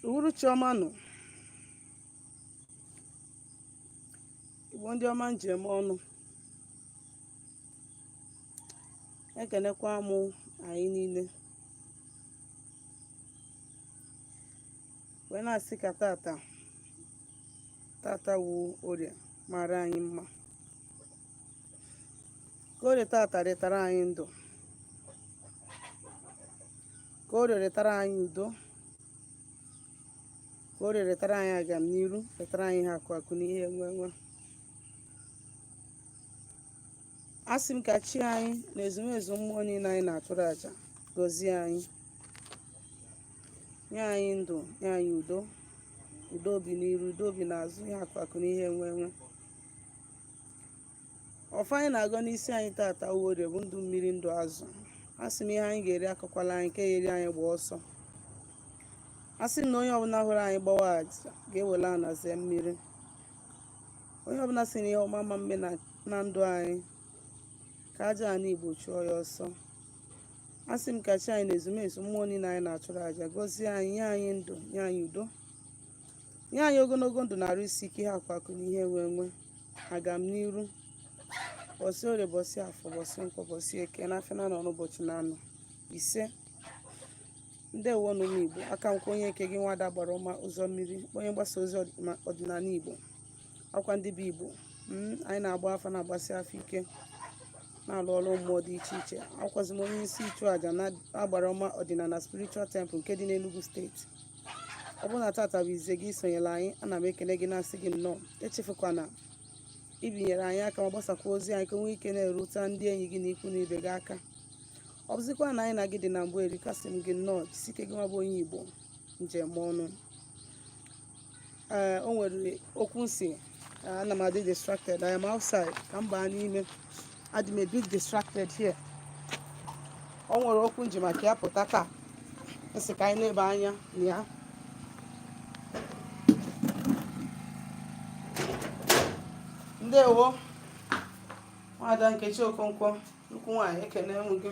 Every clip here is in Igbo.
Uhuruchi ọma nụ, Igbo ndị ọma m ji eme ọnụ. Ekenekwa m anyị niile wee na-asị ka tata tata wụ orie mara anyị mma, ka orie tata retara anyị ndụ, ka orie retara anyị udo, ka orie retara anyị agamniru, retara anyị ihe akụ akụ na ihe enwe enwe. Asị m ka chi anyị na ezumezu mmụọ niile anyị na-achụrụ aja gọzie anyị, nye anyị ndụ, nye anyị udo, udo obi n'iru, udo obi n'azụ, ihe akụ akụ na ihe enwe enwe. Ọfọ anyị na-agọ n'isi anyị tata wụ orie bụ ndụ mmiri ndụ azụ. Asị m ihe anyị ga-eri akọkwala anyị, nke ya eri anyị gba ọsọ. Asị m na onye ọbụla hụrụ anyị gbawa aja ga-ewele ana zee mmiri. Onye ọbụla sị na ihe ọma ama mme na ndụ anyị, ka aja ana Igbo chụọ ya ọsọ. Asị m ka chi anyị na ezumezu mmụọ niile anyị na-achụrụ aja gọzie anyị, nye anyị ndụ, nye anyị udo, nye anyị ogologo ndụ na arụ isi ike, ihe akụ akụ na ihe enwe enwe, agamniru, bọsị orie, bọsị afọ, bọsị nkwọ, bọsị eke, n'afịa na anọ n'ụbọchị na anọ. Ise. Ndewo nụ ụmụ Igbo. Aka nkwa onye nke gị, nwada gbara ọma ụzọ mmiri, onye mgbasa ozi ọdịnala Igbo, akwa ndị bụ Igbo. Anyị na-agba afa, na-agbasi afa ike, na-alụ ọrụ mmụọ dị iche iche. Akwazi m onye isi ịchụ aja na agbara ọma ọdịnala spiritual temple nke dị n'Enugu steeti. Ọ bụrụ na tata bụ izizi gị isonyere anyị, ana m ekele gị, na-asị gị nnọọ. Echefukwana ibinyere anyị aka ma gbasakwa ozi anyị ka o nwee ike na-erute ndị enyi gị na ikwu na ibe gị aka. Ọ bụzikwa na anyị na gị dị na mbụ erika, sị m gị nnọọ, jisike gị nwa bụ onye Igbo m ji eme ọnụ. Ee, o nwere okwu m sị ana m adị distracted. I am outside, ka m baa n'ime, adị m a bit distracted here. O nwere okwu m ji maka ya pụta taa, m sị ka anyị neba anya na ya. Ndewo, nwada Nkechi Okonkwo, nnukwu nwaanyị, ekene m gị.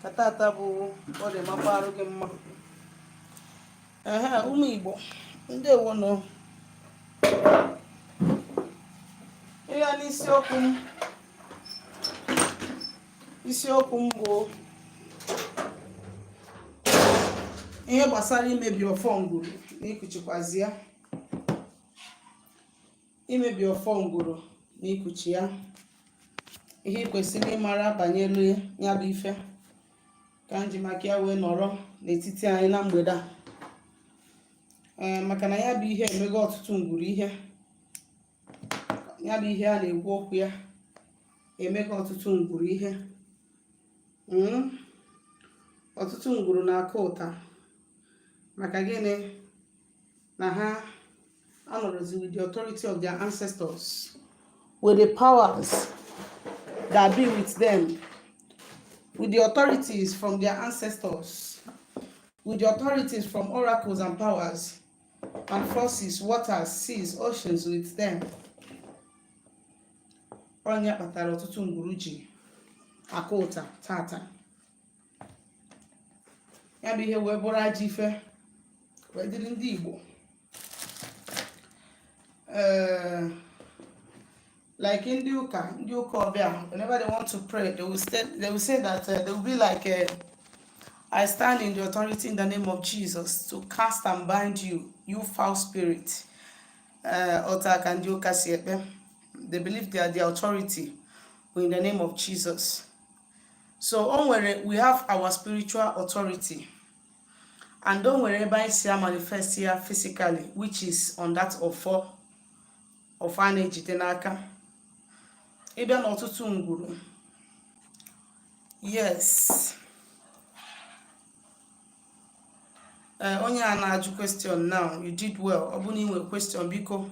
Ka tata bụ orie makwarụ gị mma. Ehe, ụmụ Igbo, ndewo nụ. Ịga n'isiokwu m, isiokwu m bụ ihe gbasara imebi ọfọ ngwuru na ikuchikwazi ya. Imebi ọfọ ngwuru na ikuchi ya, ihe ị kwesịrị ịmara banyere ya bụ ife ka m ji maka ya wee nọrọ n'etiti anyị na mgbede a. Ee, maka na ya bụ ihe emego ọtụtụ ngwuru ihe. Ya bụ ihe a na-ekwu okwu ya emego ọtụtụ ngwuru ihe. Ọtụtụ ngwuru na-akụ ụta maka gịnị? Na ha anọrọzi with the authority of their ancestors, with the powers that be with them, with the authorities from their ancestors, with the authorities from oracles and powers and forces, waters, seas, oceans with them. Ọ nya kpatara ọtụtụ ngwuru ji akụ ụta tata. Ya bụ ihe wee bụrụ ajọ ife wee dịrị ndị Igbo. Ee, like ndị ụka, ndị ụka ọbịa, whenever they want to pray, they will say that they will be like, "I stand in the authority in the name of Jesus to cast and bind you, you foul spirit." Otu a ka ndị ụka si ekpe. They believe they are the authority in the name of Jesus. So o nwere, we have our spiritual authority, and o nwere ebe anyị si manifest ya physically, which is on that ọfọ, ọfọ a na-ejide n'aka. Ịbịa n'ọtụtụ ngwuru, yes, ee, onye a na-ajụ question now, you did well. Ọ bụrụ na ị nwere question, biko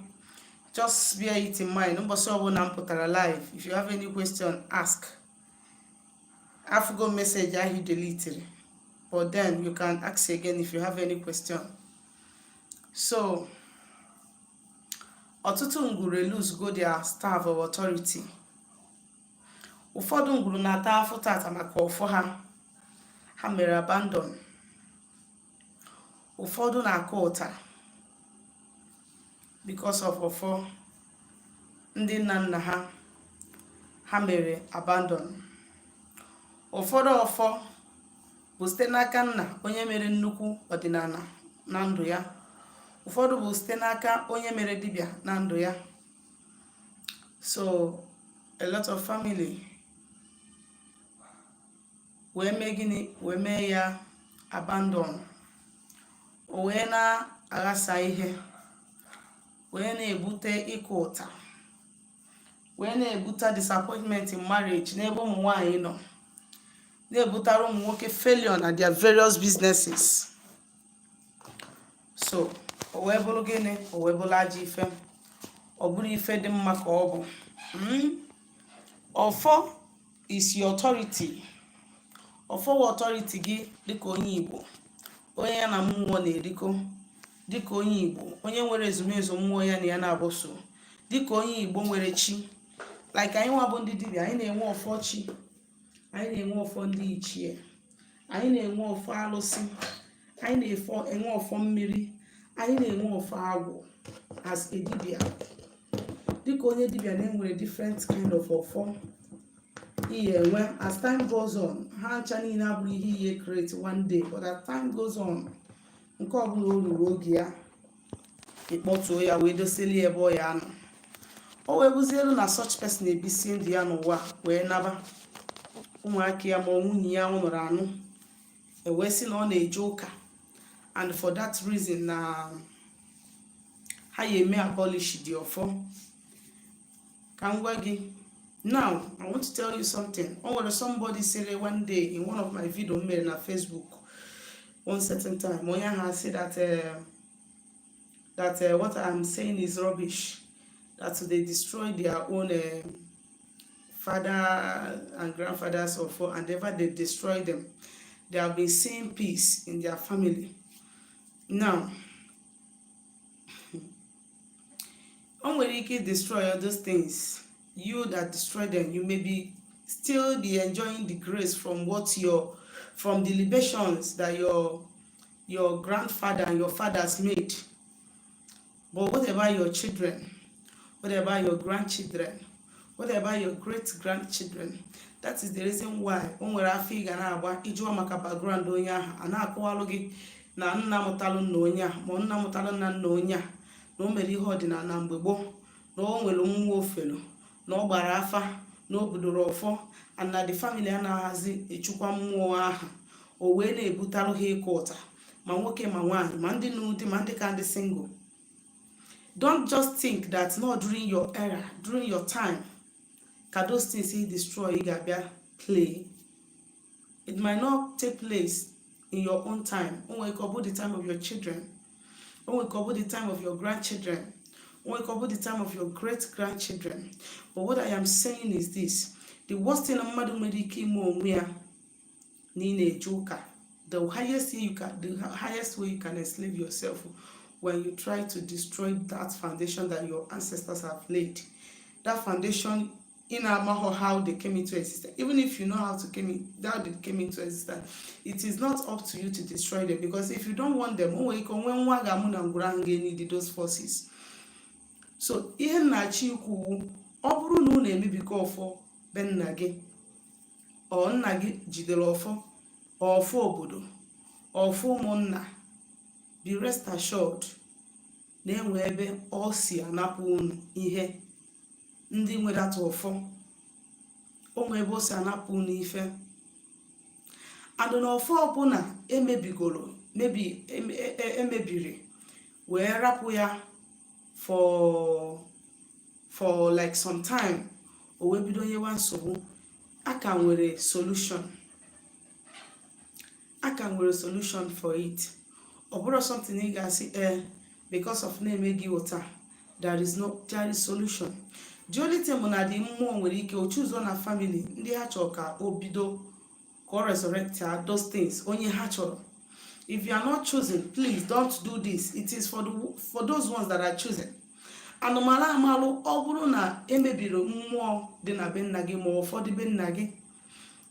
just bear it in mind, ụbọchị ọbụla m pụtara live, if you have any question, ask. Afụgo message ahụ i deleted, but then you can ask again if you have any question. So ọtụtụ ngwuru elosego their staff of authority. Ụfọdụ ngwuru na-ata afụ tata maka ọfọ ha ha mere abandon. Ụfọdụ na-akụ ụta because of ọfọ ndị nna nna ha ha mere abandon. Ụfọdụ ọfọ bụ site n'aka nna onye mere nnukwu ọdịnala na ndụ ya. Ụfọdụ bụ site n'aka onye mere dibịa na ndụ ya. So a lot of family wee mee gịnị? Wee mee ya abandon. O wee na-aghasa ihe, wee na-ebute ịkụ ụta, wee na-ebute disappointment in marriage n'ebe ụmụ nwanyị nọ, na-ebutere ụmụ nwoke failure na their various businesses. So o wee bụrụ gịnị? O wee bụrụ ajọ ife. Ọ bụrụ ife dị mma ka ọ bụ. Ọfọ is your authority. Ọfọ wụ authority gị dịka onye Igbo, onye ya na mmụọ na-erikọ, dịka onye Igbo, onye nwere ezumezu mmụọ ya na ya na-abụso, dịka onye Igbo nwere chi. Like anyị nwa bụ ndị dibịa, anyị na-enwe ọfọ chi, anyị na-enwe ọfọ ndị ichie, anyị na-enwe ọfọ alụsị, anyị na-enwe ọfọ mmiri, anyị na-enwe ọfọ agwụ. As a dibịa, dịka onye dibịa, na-enwere different kind of ọfọ ihe enwe. As time goes on, ha ncha niile abụrụ ihe ihe create one day, but as time goes on, nke ọbụla o ruru oge ya, ịkpọtuo ya wee doseli ebe ọ ya nọ. O wee bụzielu na such person ebisi ndụ ya n'ụwa wee naba, ụmụaka ya ma nwunye ya nwụrụ anụ ewee sị na ọ na-eje ụka, and for that reason na ha ya eme abolish the ọfọ. Ka m gwa gị now, I want to tell you something. O nwere somebody sịrị one day in one of my video m mere na Facebook one certain time, onye ahụ sị that what I'm saying is rubbish, that they destroy their own father and grandfathers ọfọ, and ever they destroy them, they have been seeing peace in their family. Now, o nwere ike destroy all those things. You that destroy them, you may be still be enjoying the grace from the libations that your grandfather and your fathers made. But what about your children? What about your grandchildren? What about your great grandchildren? That is the reason why o nwere afọ ị ga na-agba ịjụọ maka background onye ahụ, a na-akọwalụ gị na nna mụtalụ nna onye a, ma nna mụtalụ nna nna onye a, na o mere ihe ọdịnala mgbe gboo, na o nwere mmụọ ofelu, na ọ gbara afa, na o budoro ọfọ, and na the family anaghịzi echukwa mmụọ ahụ. O wee na-ebutalụ ha ịkụ ụta, ma nwoke ma nwaanyị, ma ndị n'ụdị, ma ndị ka ndị single. Don't just think that not during your era, during your time, ka those things he destroy ị ga-abịa play. It might not take place in your own time. O nwere ka ọ bụ the time of your children, o nwere ka ọ bụ the time of your grandchildren, o nwere ka ọ bụ the time of your great grandchildren. But what I am saying is this: the worst thing mmadụ nwere ike ime onwe ya na ị na-eje ụka, the highest way you can enslave yourself, when you try to destroy that foundation that your ancestors have laid, that foundation ị na-amaghọ how they came into existence. Even if you know how they came into existence, it is not up to you to destroy them, because if you don't want them, o nwere ike onwe nwa ga-amụ na ngwuru ahụ ga-need those forces. So ihe m na-achọ ikwu, ọ bụrụ na unu emebigo ọfọ be nna gị, ọ nna gị jidere ọfọ, ọfọ obodo, ọfọ ụmụnna, be rest assured na enwe ebe ọ si anapụ unu ihe. Ndị nwedata ọfọ, o nwe ebe o si anapụ unu ife. And na ọfọ ọbụla emebigoro mebi, emebiri wee rapụ ya for like some time, o wee bido nyewa nsogbu, a ka nwere solution, a ka nwere solution for it. Ọ bụrụ something ị ga-asị ee, because of na-eme gị ụta, there is no, there is solution. The only thing bụ na the mmụọ nwere ike o choose na family ndị ha chọrọ ka o bido, ka o resurrect those things, onye ha chọrọ. If you are not chosen, please don't do this. It is for those ones that are chosen. Anụmanụ amalụ, ọ bụrụ na emebiri mmụọ dị na be nna gị, ma ụfọdụ be nna gị,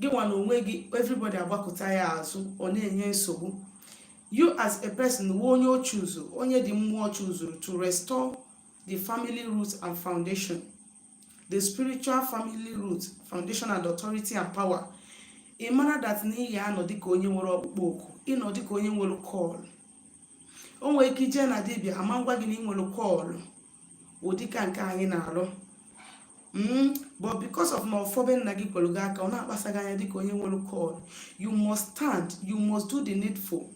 gị nwa na onwe gị, everybody agbakọta ya azụ, ọ na-enye nsogbu. You as a person wụ onye o chuzuru, onye dị mmụọ chuzuru to restore the family roots and foundation, the spiritual family roots, foundation and authority and power. Ị mara that na ị ga-anọ dịka onye nwere ọkpụkpọ oku, ịnọ dịka onye nwere call. O nwere ike ije na dibịa ama ngwa gị na ị nwere call wụ dịka nke anyị na-alụ, but because of na ọfọ be nna gị kwere gị aka, ọ na-akpasa gị anya dịka onye nwere call. You must stand, you must do the needful.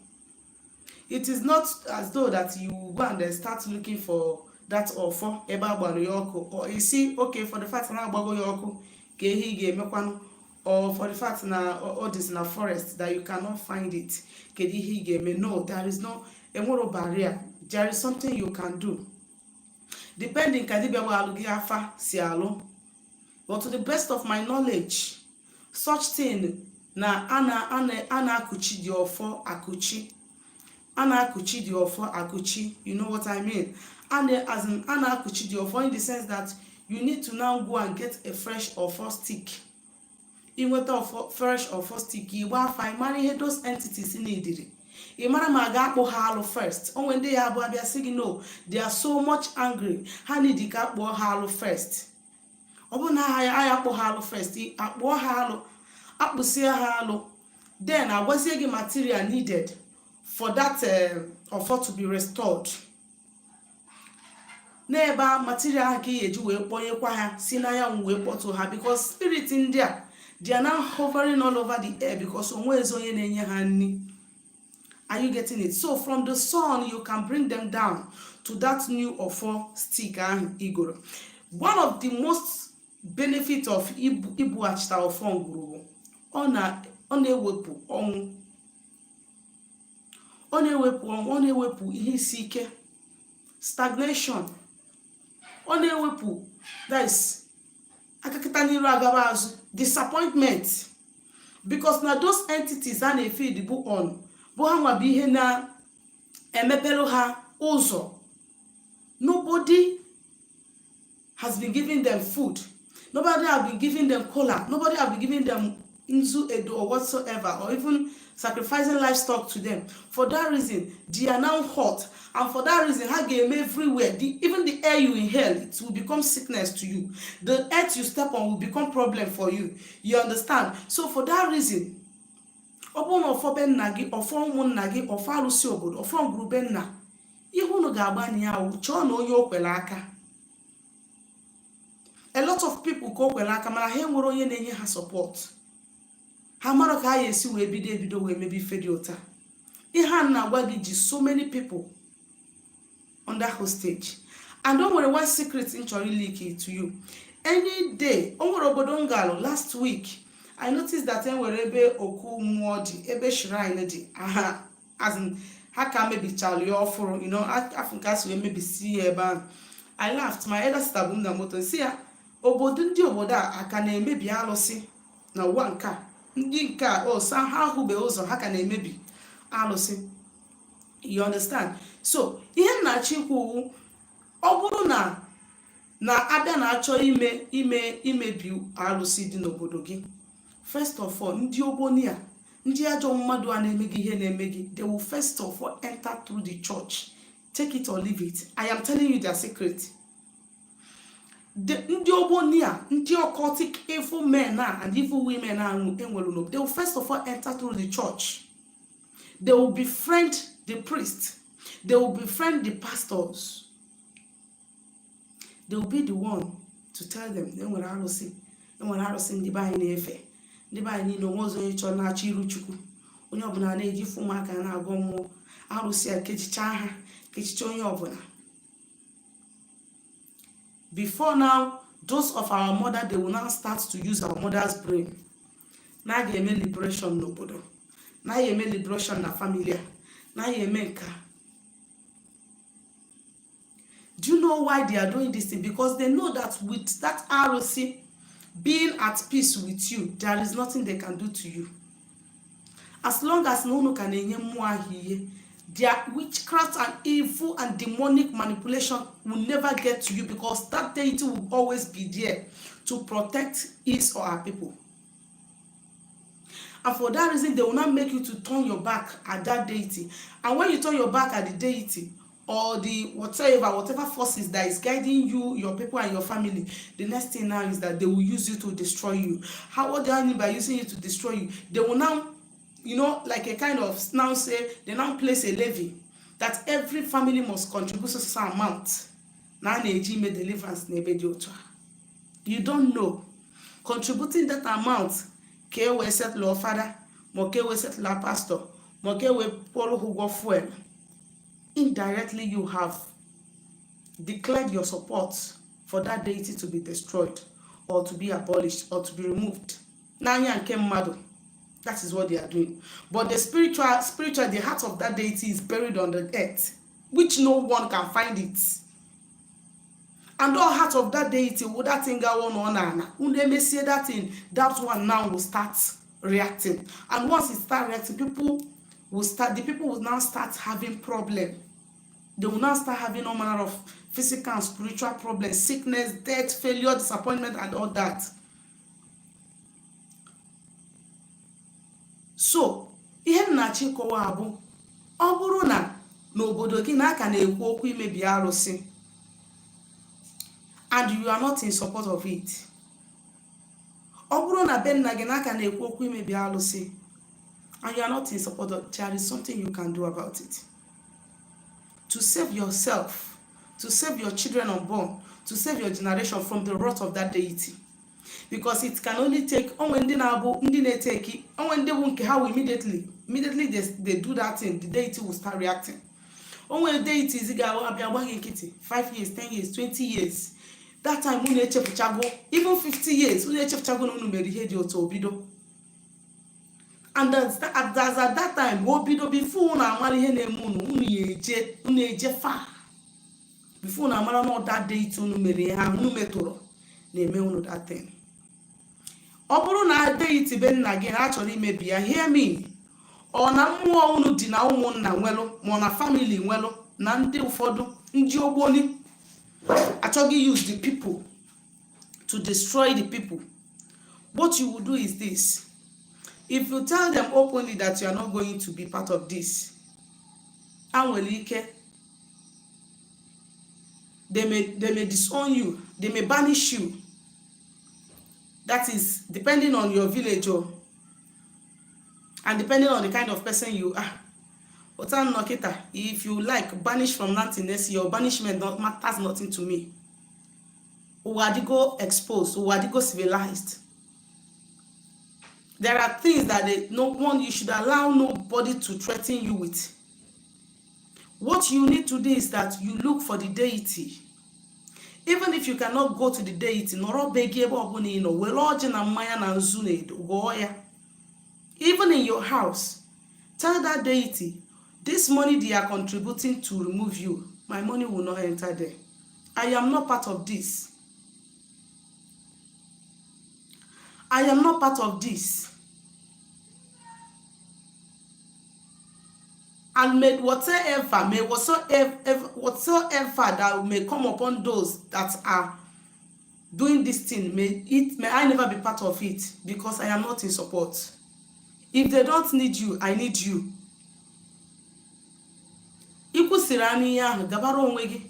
It is not as though that you will go and then start looking for that ọfọ ebe a gbara ya ọkụ, or you see, okay, for the fact na agbago ya ọkụ, ka ihe ị ga-emekwanụ, or for the fact na ọ dị na forest that you cannot find it, kedu ihe ị ga-eme? No, there is no, enwero barrier. There is something you can do depending ka dibịa gbalụ gị afa si alụ. But to the best of my knowledge, such thing na a na-akụchi dị ọfọ akụchi, a na-akụchi dị ọfọ akụchi. You know what I mean? A na, as in, a na-akụchi dị ọfọ in the sense that you need to now go and get a fresh ọfọ stick. Inweta ọfọ, fresh ọfọ stick, igba afa, ị mara ihe those entities neediri. Ị mara ma a ga-akpụ ha alụ first. Onwe ndị ya abụọ abịa sị gị no, they are so much angry, ha need ka akpụọ ha alụ first. Ọ bụrụ na ha ya akpụ ha alụ first, akpụọ ha alụ, akpụsie ha alụ, then agwazie gị material needed for that ọfọ to be restored. N'ebe a, material ahụ ka ị ga-eji wee kpọnyekwa ha si n'anyanwụ wee kpọtụ ha, because spirit ndị a, they are now hovering all over the air because onwe ezi onye na-enye ha nri. Are you getting it? So from the sun you can bring them down to that new ọfọ stick ahụ igoro. One of the most benefit of ibughachita ọfọ ngwuru bụ ọ na-ewepụ ọnwụ, ọ na-ewepụ ọnwụ, ọ na-ewepụ ihe isi ike, stagnation, ọ na-ewepụ, that is, akakịta n'iru agaba azụ, disappointment, because na those entities a na-efeed bụ on bụ ha nwa bụ ihe na-emepere ha ụzọ. Nobody has been giving them food, nobody has been giving them kola, nobody has been giving them nzu edo or whatsoever, or even sacrificing livestock to them. For that reason, they are now hot, and for that reason ha ga-eme everywhere. Even the air you inhale, it will become sickness to you. The earth you step on will become problem for you. You understand? So for that reason, ọ bụrụ na ọfọ be nna gị, ọfọ ụmụnna gị, ọfọ arụsị obodo, ọfọ ngwurube nna, ihe unu ga-agba na ya wụ chọọ na onye o kwere aka. A lot of people ka o kwere aka, mana ha enwere onye na-enye ha support. Ha mara ka ha ga-esi wee bido ebido wee mebe ife dị ụta. Ihe a na-agwa gị ji so many people under hostage. And o nwere one secret m chọrọ ileak to you. Any day o nwere obodo m galụ last week, I noticed that e nwere ebe okwu mmụọ dị, ebe shrine dị. Aha, as in, ha ka mebichalụ ya ọfụrụ, afọ nke a si wee mebisi ya ebe ahụ. I laughed. My elder sister bụ m na moto, si ya obodo ndị obodo a aka na-emebi alụsị na ụwa nke a, ndị nke a osa ha ahụbeghị ụzọ, ha ka na-emebi alụsị. You understand? So ihe m na-achọ ikwu, ọ bụrụ na abịa na-achọ ime ime imebi alụsị dị n'obodo gị, first of all, ndị ogboni a, ndị ajọ mmadụ a na-eme gị ihe na-eme gị, they will first of all enter through the church. Take it or leave it, I am telling you their secret. Ndị ogboni a, ndị occultic evil men a and evil women a enwere n'obodo, they will first of all enter through the church. They will befriend the priest, they will befriend the pastors. They will be the one to tell them na enwere arụsị, enwere arụsị ndị be anyị na-efe, ndị be anyị niile onwe ọzọ onye chọrọ na-achọ iru Chukwu, onye ọbụla na-eji fụ ụmụaka na-agọ mmụọ arụsị a, kechicha ha, kechicha onye ọbụla. Before now, those of our mother, they will now start to use our mother's brain na a ga-eme liberation n'obodo, na a ga-eme liberation na family a, na a ga-eme nka. Do you know why they are doing this thing? Because they know that with that arụsị being at peace with you, there is nothing they can do to you. As long as na unu ka na-enye mmụọ ahụ ihe, their witchcraft and evil and demonic manipulation will never get to you, because that deity will always be there to protect his or her people. And for that reason, they will not make you to turn your back at that deity. And when you turn your back at the deity or the whatever forces that is guiding you, your people and your family, the next thing now is that they will use you to destroy you. How, what do I mean by using you to destroy you? They will now, like a kind of now say, they now place a levy that every family must contribute so so amount. Na a na-eji ime deliverance n'ebe dị otu a. You don't know. Contributing that amount ka e wee settle fada, ma ka e wee settle pastor, ma ka e wee kwụọrọ ha ụgwọ fuel. Indirectly, you have declared your support for that deity to be destroyed or to be abolished or to be removed. N'anya nke mmadụ, that is what they are doing. But the spiritual, the heart of that deity is buried on the earth, which no one can find it. And all heart of that deity will that thing go on and unu emesie that thing, that one now will start reacting. And once it start reacting, the people will now start having problem. They will now start having all manner of physical and spiritual problems, sickness, death, failure, disappointment, and all that. So, ihe m na-achọ ịkọwa bụ, ọ bụrụ na n'obodo gị na aka na-ekwu okwu imebi arụsị and you are not in support of it, ọ bụrụ na be nna gị na aka na-ekwu okwu imebi arụsị and you are not in support of, there is something you can do about it to save yourself, to save your children unborn, to save your generation from the wrath of that deity. Because it can only take onwe ndị na-abụ ndị na-eteki onwe ndị bụ nke ha will immediately they do that thing, the deity will start reacting. Onwe deities ga-abịa gba gị nkịtị 5 years, 10 years, 20 years. That time unu echefuchago, even 50 years unu echefuchago na unu mere ihe dị otu obido. And as at that time o bido, before unu amara ihe na-eme unu, unu ya eje, unu eje far before unu amara na that deity unu mere ihe ahụ unu metụrụ na-eme unu that thing. Ọ bụrụ na deity be nna gị ha chọrọ imebi ya, hear me, ọ na mmụọ unu dị na ụmụnna nwelụ, ma ọ na family nwelụ, na ndị ụfọdụ ndị ogboni achọghị use the people to destroy the people. What you will do is this: if you tell them openly that you are not going to be part of this, ha nwere ike, they may disown you, they may banish you. That is depending on your village o, and depending on the kind of person you are. Otu nọ kịta, if you like banish from now till next year, your banishment not matters nothing to me. Ụwa adịgo exposed, ụwa adịgo civilized. There are things that they, no one, you should allow nobody to threaten you with. What you need to do is that you look for the deity. Even if you cannot go to the deity, nọrọ be gị ebe ọbụla ị nọ, were ọjị na mmanya na nzu na edo gụọ ya. Even in your house, tell that deity, "This money they are contributing to remove you, my money will not enter there. I am not part of this. I am not part of this." And may whatever, may whatsoever, whatsoever that may come upon those that are doing this thing, may I never be part of it, because I am not in support. If they don't need you, I need you. I kwụsịrị anụ ihe ahụ, gabara onwe gị.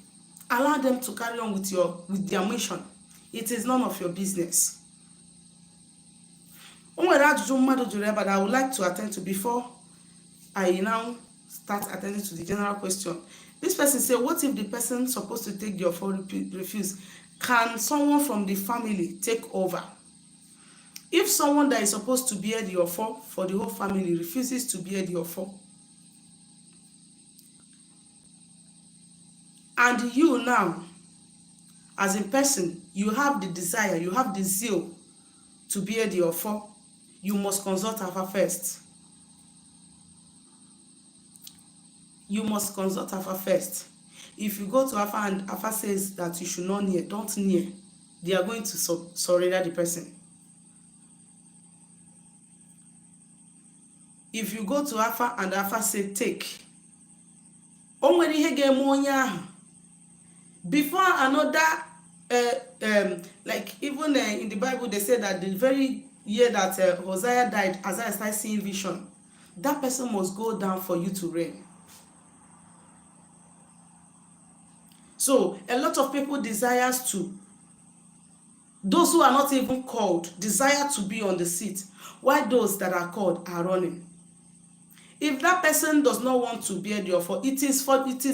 Allow them to carry on with their mission. It is none of your business. O nwere ajụjụ mmadụ jụrụ ebe that I would like to attend to before I now start attending to the general question. This person say, what if the person supposed to take the offer refuse? Can someone from the family take over? If someone that is supposed to bear the offer for the whole family refuses to bear the offer, and you now, as a person, you have the desire, you have the zeal to bear the offer, you must consult Afa first. You must consult Afa first. If you go to Afa and Afa says that you should not near, don't near. They are going to surrender the person. If you go to Afa and Afa say take, o nwere ihe ga-eme onye ahụ before another, like even in the Bible they say that the very year that Hosea died, Isaiah started seeing vision. That person must go down for you to reign. So a lot of people desires to, those who are not even called, desire to be on the seat, while those that are called are running. If that person does not want to bear the offer, it is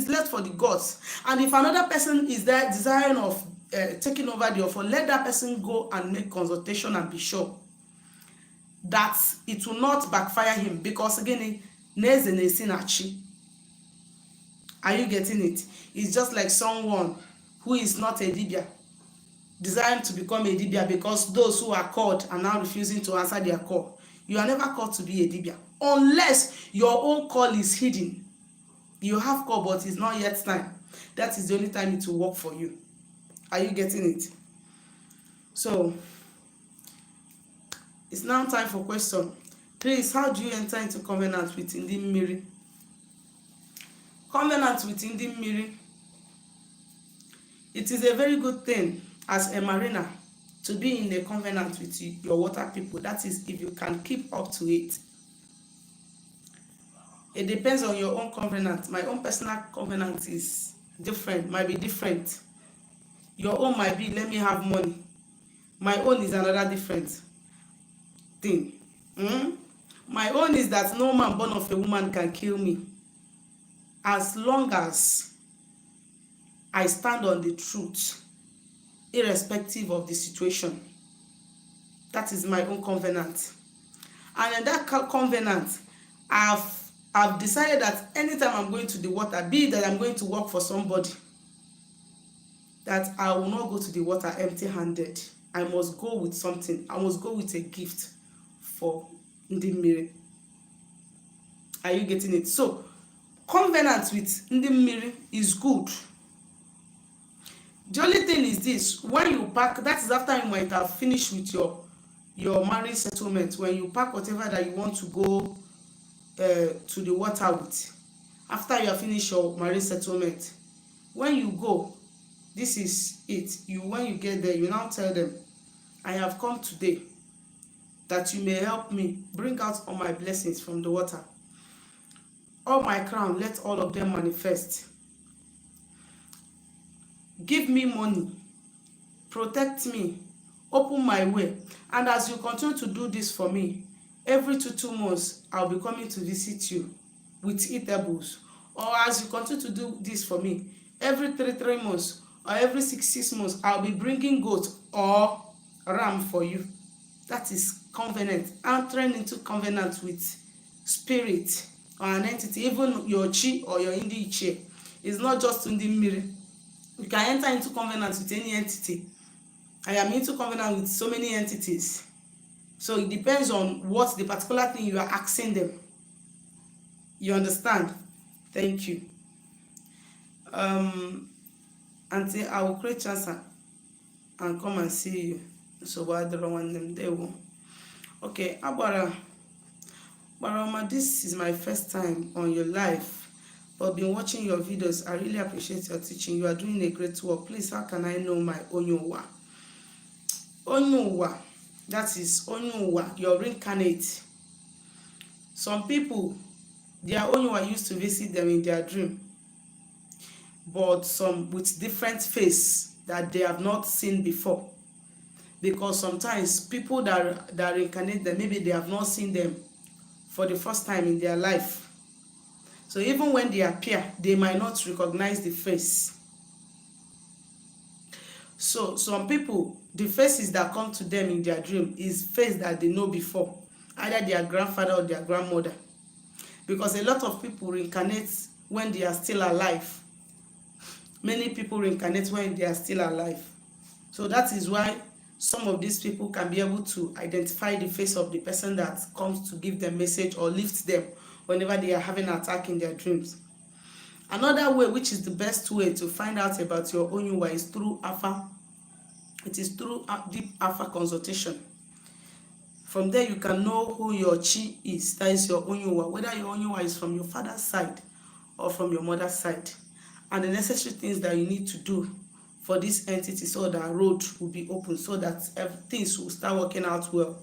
left for the gods. And if another person is there desiring of taking over the offer, let that person go and make consultation and be sure that it will not backfire him, because again, na eze na-esi na chi. Are you getting it? It's just like someone who is not a dibia desiring to become a dibia because those who are called are now refusing to answer their call. You are never called to be a dibia unless your own call is hidden. You have call, but it's not yet time. That is the only time it will work for you. Are you getting it? So it's now time for question. Please, how do you enter into covenant with ndị mmiri? Covenant with ndị mmiri, it is a very good thing as a mariner to be in a covenant with your water people. That is, if you can keep up to it. It depends on your own covenant. My own personal covenant is different, might be different. Your own might be, "Let me have money." My own is another different thing. My own is that no man born of a woman can kill me as long as I stand on the truth, irrespective of the situation. That is my own covenant. And in that covenant, I've decided that anytime I'm going to the water, be it that I'm going to work for somebody, that I will not go to the water empty handed. I must go with something. I must go with a gift for ndị mmiri. Are you getting it? So covenant with ndị mmiri is good. The only thing is this: when you pack, that is after you might have finished with your marriage settlement, when you pack whatever that you want to go to the water with, after you have finished your marriage settlement, when you go, this is it. You When you get there, you now tell them, "I have come today that you may help me bring out all my blessings from the water. All my crown, let all of them manifest. Give me money, protect me, open my way. And as you continue to do this for me, every 2 2 months I'll be coming to visit you with eatables. Or as you continue to do this for me, every 3 3 months or every 6 6 months, I'll be bringing goat or ram for you." That is covenant, entering into covenant with spirit or an entity, even your chi or your ndị ichie. It's not just ndị mmiri. You can enter into covenant with any entity. I am into covenant with so many entities. So it depends on what the particular thing you are asking them. You understand? Thank you. Aunty, I will create chance and come and see you. Nsogbu adịrọ, nwanne m. Ndewo. Okay, agbara Gbaroma, this is my first time on your live, but been watching your videos. I really appreciate your teaching. You are doing a great work. Please, how can I know my onye ụwa? Onye ụwa, that is onye ụwa, your reincarnate. Some people, their onye ụwa used to visit them in their dream, but some with different face that they have not seen before, because sometimes people that reincarnate them, maybe they have not seen them for the first time in their life. So even when they appear, they might not recognize the face. So some people, the faces that come to them in their dream is face that they know before, either their grandfather or their grandmother, because a lot of people reincarnate when they are still alive. Many people reincarnate when they are still alive. So that is why some of these people can be able to identify the face of the person that comes to give them message or lift them whenever they are having an attack in their dreams. Another way, which is the best way to find out about your onye ụwa, is through afa. It is through deep afa consultation. From there, you can know who your chi is, that is your onye ụwa, whether your onye ụwa is from your father's side or from your mother's side, and the necessary things that you need to do for this entity so that road will be open, so that things will start working out well.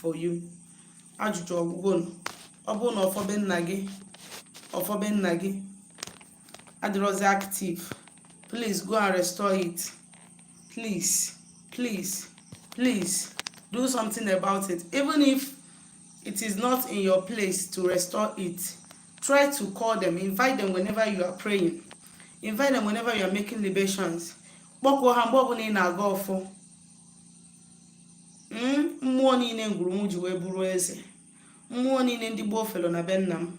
For you. Ajụjụ ọgwụgwọ. Ọ bụrụ na ọfọ be nna gị, ọfọ be nna gị adịrọzi active, please go and restore it. Please, please, please do something about it. Even if it is not in your place to restore it, try to call them. Invite them whenever you are praying. Invite them whenever you are making libations. Kpọkuo ha mgbe ọbụla ị na-aga ọfọ. Mmụọ niile ngwuru m ji wee bụrụ eze, mmụọ niile ndị gboo felo na be nna m,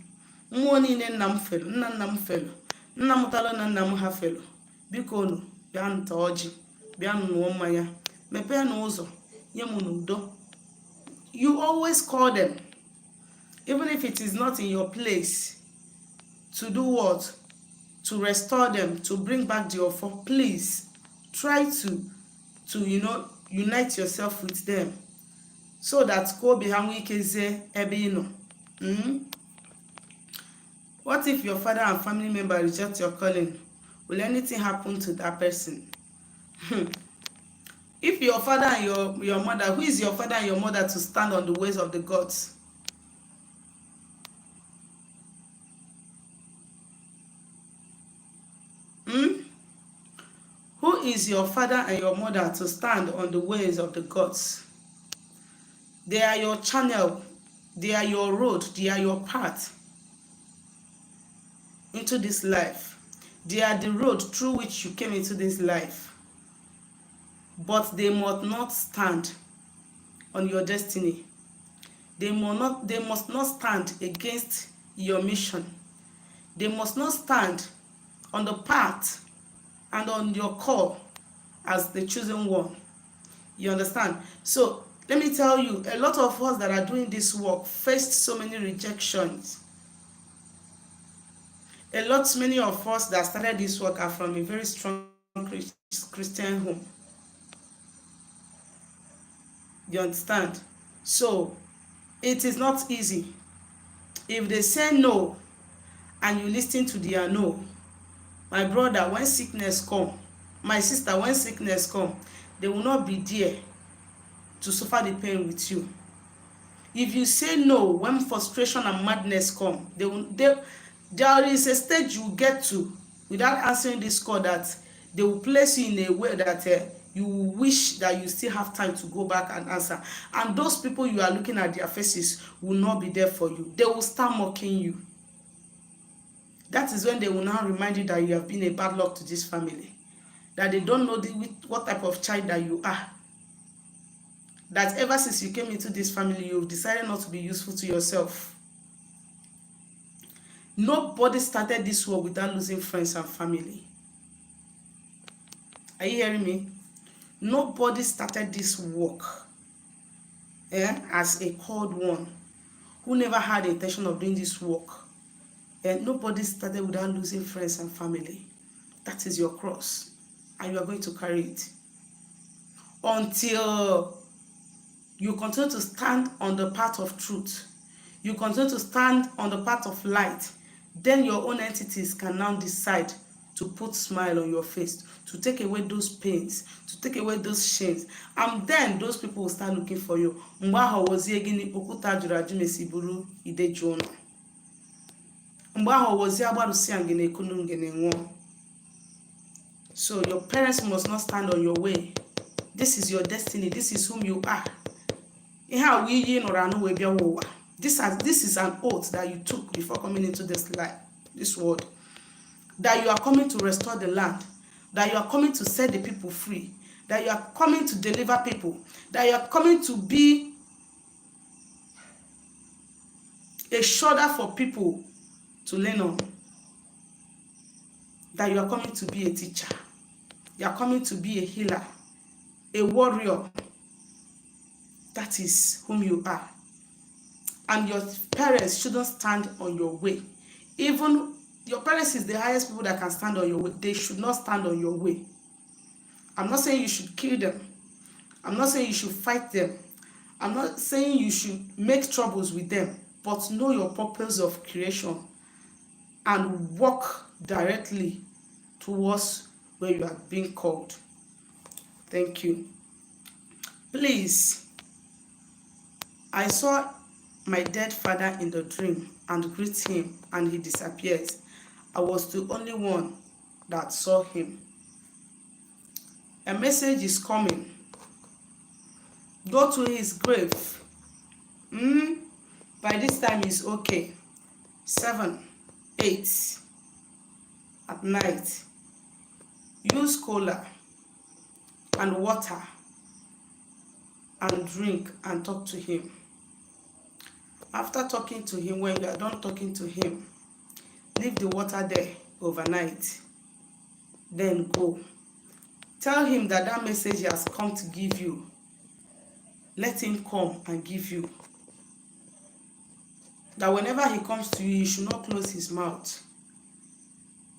mmụọ niile nna m felo, nna nna m felo, nna m tara na nna m ha felo, biko unu bịa nta ọjị, bịa ṅụọ mmanya, mepee n'ụzọ nye m n'udo. You always call them, even if it is not in your place to do what? To restore them, to bring back the ọfọ. Please try to unite yourself with them so that ka obi ha nwee ike zie ebe ị nọ. What if your father and family member reject your calling? Will anything happen to that person? If your father and your mother, who is your father and your mother to stand on the ways of the gods? Hmm? Who is your father and your mother to stand on the ways of the gods? They are your channel, they are your road, they are your path into this life. They are the road through which you came into this life. But they must not stand on your destiny. They must not stand against your mission. They must not stand on the path and on your call as the chosen one. You understand? So let me tell you, a lot of us that are doing this work faced so many rejections. A lot many of us that started this work are from a very strong Christian home. You understand? So it is not easy. If they say no and you listen to their no, my brother, when sickness come, my sister, when sickness come, they will not be there to suffer the pain with you. If you say no when frustration and madness come, they will they there is a stage you get to without answering this call that they will place you in a way that you will wish that you still have time to go back and answer. And those people you are looking at their faces will not be there for you. They will start mocking you. That is when they will now remind you that you have been a bad luck to this family, that they don't know what type of child that you are, that ever since you came into this family, you've decided not to be useful to yourself. Nobody started this work without losing friends and family. Are you hearing me? Nobody started this work as a called one who never had the intention of doing this work. Nobody started without losing friends and family. That is your cross, and you are going to carry it until you continue to stand on the path of truth. You continue to stand on the path of light. Then your own entities can now decide to put smile on your face, to take away those pains, to take away those shames, and then those people will start looking for you. Mgbe ahụ wozie gịnị? Okwute ajụrụ ajụ mesi bụrụ ideji ụlọ. Mgbe ahụ wozie agbarụsịa ngene ekunu ngene nwụọ. So your parents must not stand on your way. This is your destiny. This is whom you are. Ihe a wụ iyi ị nụrụ anụ wee bịawa ụwa. This is an oath that you took before coming into this life, this world, that you are coming to restore the land, that you are coming to set the people free, that you are coming to deliver people, that you are coming to be a shoulder for people to lean on, that you are coming to be a teacher, you are coming to be a healer, a warrior. That is whom you are. And your parents shouldn't stand on your way. Even your parents is the highest people that can stand on your way. They should not stand on your way. I'm not saying you should kill them. I'm not saying you should fight them. I'm not saying you should make troubles with them. But know your purpose of creation and walk directly towards where you are being called. Thank you. Please. I saw my dead father in the dream and greet him, and he disappears. I was the only one that saw him. A message is coming. Go to his grave. By this time is okay. 7, 8 at night. Use kola and water and drink and talk to him. After talking to him, when you are done talking to him, leave the water there overnight. Then go. Tell him that that message he has come to give you. Let him come and give you. That whenever he comes to you, he should not close his mouth.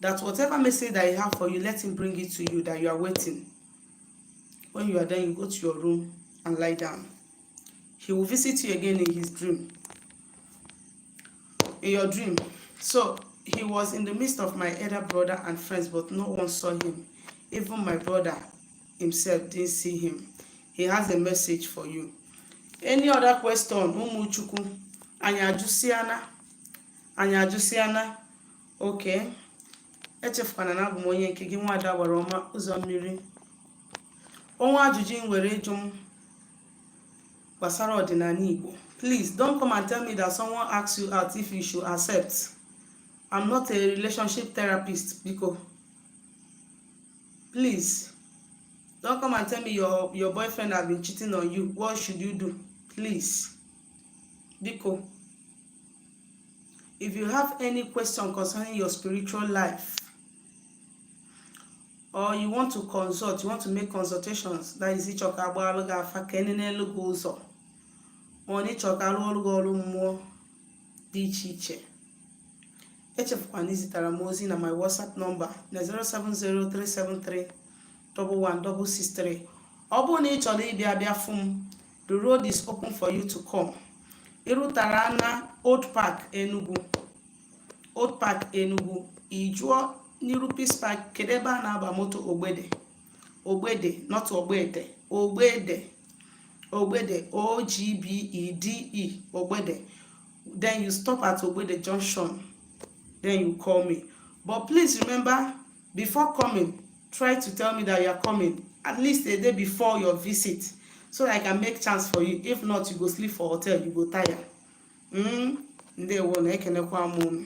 That whatever message that he have for you, let him bring it to you, that you are waiting. When you are done, you go to your room and lie down. He will visit you again in his dream. In your dream. So he was in the midst of my elder brother and friends, but no one saw him. Even my brother himself didn't see him. He has a message for you. Any other question, ụmụ Chukwu? Anyị ajụsịana? Anyị ajụsịana? Okay. Echefukwana na abụ m onye nke gị, nwaada gbara ọma ụzọ mmiri. Onwe ajụjụ ị nwere ịjụ m gbasara ọdịnala Igbo, please don't come and tell me that someone asks you out, if you should accept. I'm not a relationship therapist, biko. Please don't come and tell me your boyfriend has been cheating on you, what should you do? Please, biko, if you have any question concerning your spiritual life or you want to consult, you want to make consultations, that is, ịchọ ka agbaalụ gị afa ka enenelu gị ụzọ, ma ọ na ịchọ ka arụ ọrụ gị ọrụ mmụọ dị iche iche, echefukwana izitara m ozi na my WhatsApp number na 07037311663. Ọ bụrụ na ị chọrọ ịbịa bịa fụ m, the road is open for you to come. Ịrụtara na Old Park Enugu, Old Park Enugu, ị jụọ n'iru Peace Park kedu ebe a na-aba moto Ogbede. Ogbede, not Ogbete. Ogbede, Ogbede, Ogbede, Ogbede. Then you stop at Ogbede Junction, then you call me. But please remember, before coming, try to tell me that you are coming at least a day before your visit so that I can make chance for you. If not, you go sleep for hotel, you go tire. Ndewo na ekenekwa m unu.